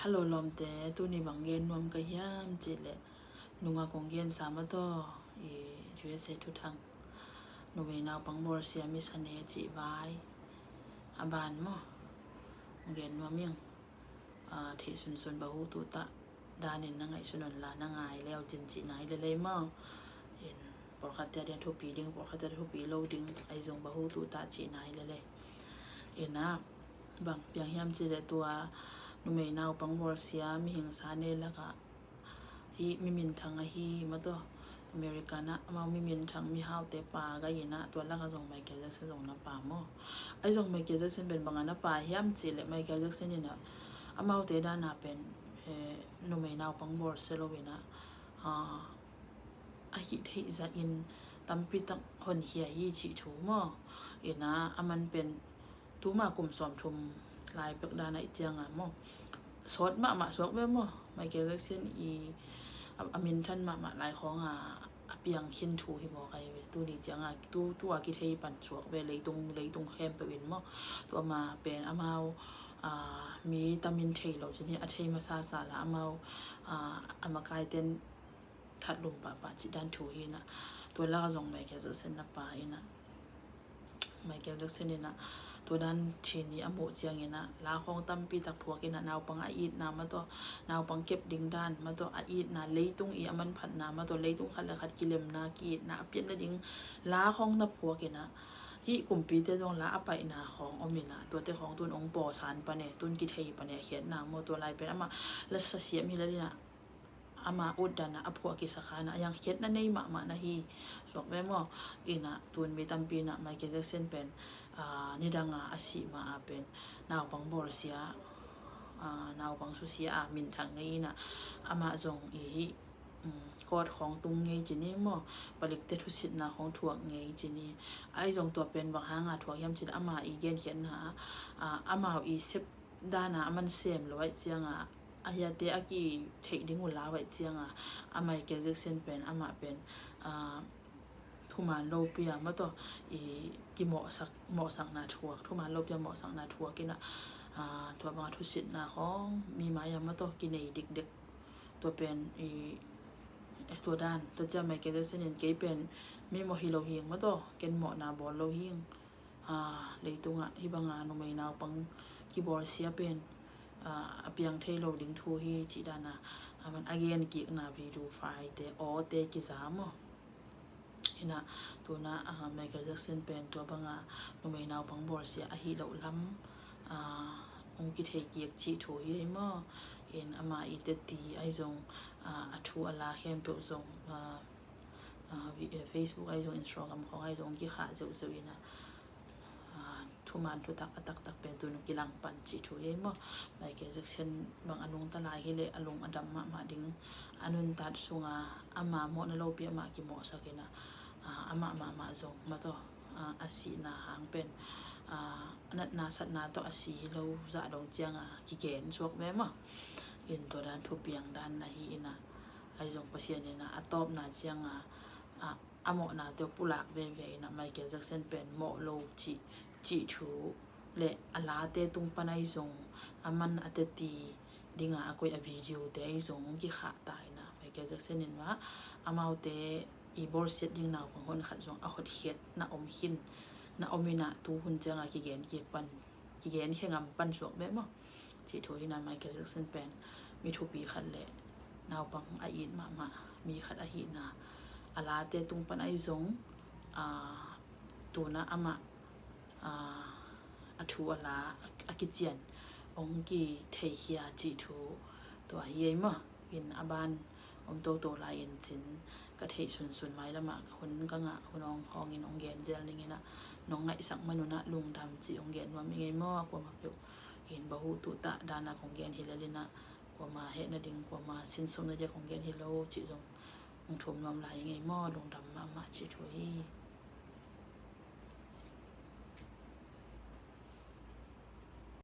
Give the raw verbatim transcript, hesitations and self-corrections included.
Hello lawmte, tuni bang gen nuam ka hiam cih leh, nunga kong gensa mah tawh, i U S A thuthang, numei naupang bawlsia misa ne cih vai a ban maw, kong gen nuam ing. Theih sunsun bahu tuhtah danin na ngaihsun un la, na ngai leu cin cihna hi lel ei maw. In pawlkhatte a dian thupi ding, pawlkhatte a thupi lo ding, ahi zong bahu tuhtah cihna hi lel ei. Ina bang piang hiam cih leh, tua numei naupang bawlsia mihing sa ne lakah hih mi minthang ahi mah tawh, America na amau mi minthang mihaute pa gai ina, tua lakah zong Michael Jackson zong na pa maw. Ahi zong Michael Jackson pen banga na pa hiam cih leh, Michael Jackson ina amaute dana pen numei naupang bawlsia lo ina, a hih theih zahin tampi tak honkhia hi cih thu maw. Ina aman pen tuma kum sawmthum lai pek dan ahih cianga maw, sawt mahmah suak ve maw. Michael Jackson i a, a minthan mahmah lai khawnga a piang khin thu hi maw, kai ve. Tuni cianga tu, tua kithei pan suak ve, leitung, leitung khempeuh in maw. Tua ma pen amau mi tamin thei lo cin hi, a thei masasa la amau a makaiten thatlum pahpah cih dan thu hi ina, tua lakah zong Michael Jackson na pa ina, Michael Jackson ina tua dan thin hi a muh ciang ina, la khawng tampi tak phuak ina, naupang a itna mah tawh, naupang kep ding dan mah tawh, a itna, leitung i a manphatna mah tawh, leitung khat le khat kilemna, ki-itna, a pian nading la khawng na phuak ina, hih kumpite zong la a paihna khawng om ina, tuate khawng tun ong pawsan pan e, tun kithei pan e, a khiatna maw. Tua lai pen amah lasa siam hi lel ina, ama utdana a phuah kisa kha ina, a yang khiatna nei mahmah na hi suak ve maw. Ina tun mi tampi ina Michael Jackson pen nidanga a sih ma a pen naupang bawlsia, naupang susia a minthang ngei ina, amah zong i hih court khawng tung ngei cin hi maw, palikte thusitna khawng thuak ngei cin hi. Ahi zong tua pen bang hanga thuak hiam cih leh, ama i genkhiatna ah amau i sep dana a man sem lo ahih cianga, a hiate a kitheih ding uh lau ahih cianga, a Michael Jackson pen amah pen thuman lopi a mah tawh i kimawhsak, mawhsakna thuak, thuman lopi a mawhsakna thuak ina, tua banga thusitna khawng mi mai a mah tawh kinei dikdek. Tua pen i tua dan, tua cia Michael Jackson in, kei pen mi mawh hi lo hing mah tawh, ken mawhna bawl lo hing. Leitungah hih banga numei naupang kibawlsia pen a piang thei lo ding thu hi cih dana aman a genkikna video file te, awte kiza maw. Ina tuna Michael Jackson pen tua banga numei naupang bawlsia ahi loh lam ong kithei kik cih thu hi ei maw. In ama i teti ahi zong, a thu a la khempeuh zong, Facebook ahi zong, Instagram khawng ahi zong kikhah zeuhzeuh ina, thuman thutak a taktak pen tun kilang pan cih thu hi ei maw. Michael Jackson bang a nungta lai hi leh a lung a dam mahmah ding, a nuntat sunga ama mawhna lopi amah kimawhsak ina, amah mahmah zong mah tawh a sihna hang pen a natna satna tawh a si hi lo zah dong cianga kigen suak ve maw. In tua dan thupiang dan na hi ina, ahi zong Pasian ina a tawpna cianga a mawhnate uh pulak veve ina, Michael Jackson pen mawh lo cih, cih thu le a late tung pan ahi zong, aman a teti dinga a koih a video te ahi zong kikhah ta ina, Michael Jackson in mah amaute i bawlsiat ding naupang honkhat zong a hotkhiat na om khin, na om ina, tuhun cianga kigen kik pan, kigen khe ngam pan suak ve maw. Cih thu hi ina, Michael Jackson pen mi thupi khat le naupang a it mahmah mi khat ahihna, a late tung pan ahi zong, tuna amah a thu a la a kician ong kitheikhia cih thu tua hi ei maw. In a ban om toto lai in cin, ka theih sunsun mailamah hun ka ngah hun ong khawngin ong gen zel ning ina, nong ngaihsak man unah lungdam cih ong gen nuam ing ei maw. A kuamah peuh in bahu tuhtah dana kong gen hi lel ina, kuama heh nading, kuama sinsuk nadia kong gen hi lo cih zong ong thum nuam lai ing ei maw. Lungdam mahmah cih thu hi.